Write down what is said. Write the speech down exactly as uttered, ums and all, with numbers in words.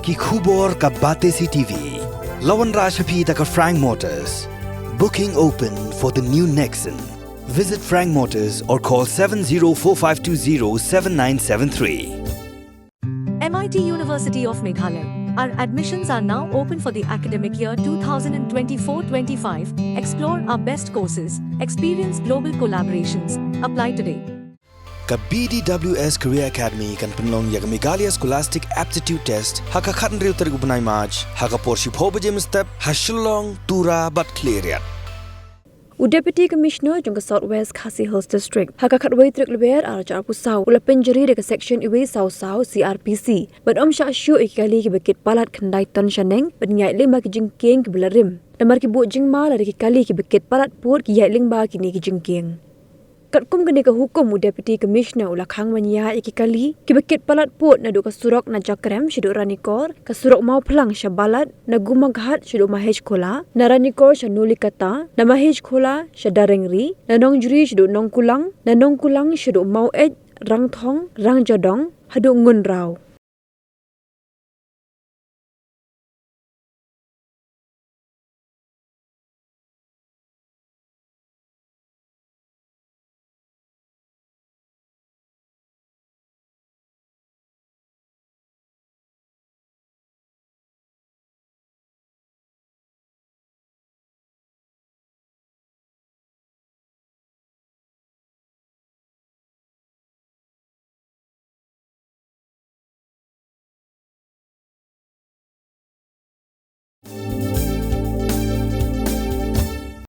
Ki khubor ka Batesi T V. La wanrah sha phi da ka Frank Motors. Booking open for the new Nexon. Visit Frank Motors or call seven zero four five two zero seven nine seven three. M I T University of Meghalaya. Our admissions are now open for the academic year twenty twenty-four twenty-five. Explore our best courses, experience global collaborations. Apply today. Ka B D W S Career Academy kan pynlong ïa ka Meghalaya Scholastic Aptitude Test ha ka khathynriew tarik u bnai March ha ka por shiphew baje mynstep ha Shillong, Tura bad Khliehriat. U Deputy Commissioner jong ka South West Khasi Hills District ha ka khatwei tarik Lber arhajar arphew saw u la pynjari da ka Section uwei saw saw C R P C bad ym shah shuh ïa ki kali kiba kit palat khyndai ton shaneng ban ïaid lyngba ki jingkieng kiba la rim. Namar ki buh jingma lada ki kali kiba kit palat pud ki ïaid lyngba kine ki jingkieng. Katkum kane ka hukum u Deputy Commissioner u la khang ban ïaid ïa ki kali kiba kit palat pud naduh ka surok na Jakrem shaduh Ranikor, ka surok Mawphlang sha Balat, na Gumaghat shaduh Mahechkhola, na Ranikor sha Nolikata, na Mahechkhola sha Darengri, na Nongjri shaduh Nongkulang, na Nongkulang shaduh Maweit, Rangthong, Rangjadong haduh Ngunraw.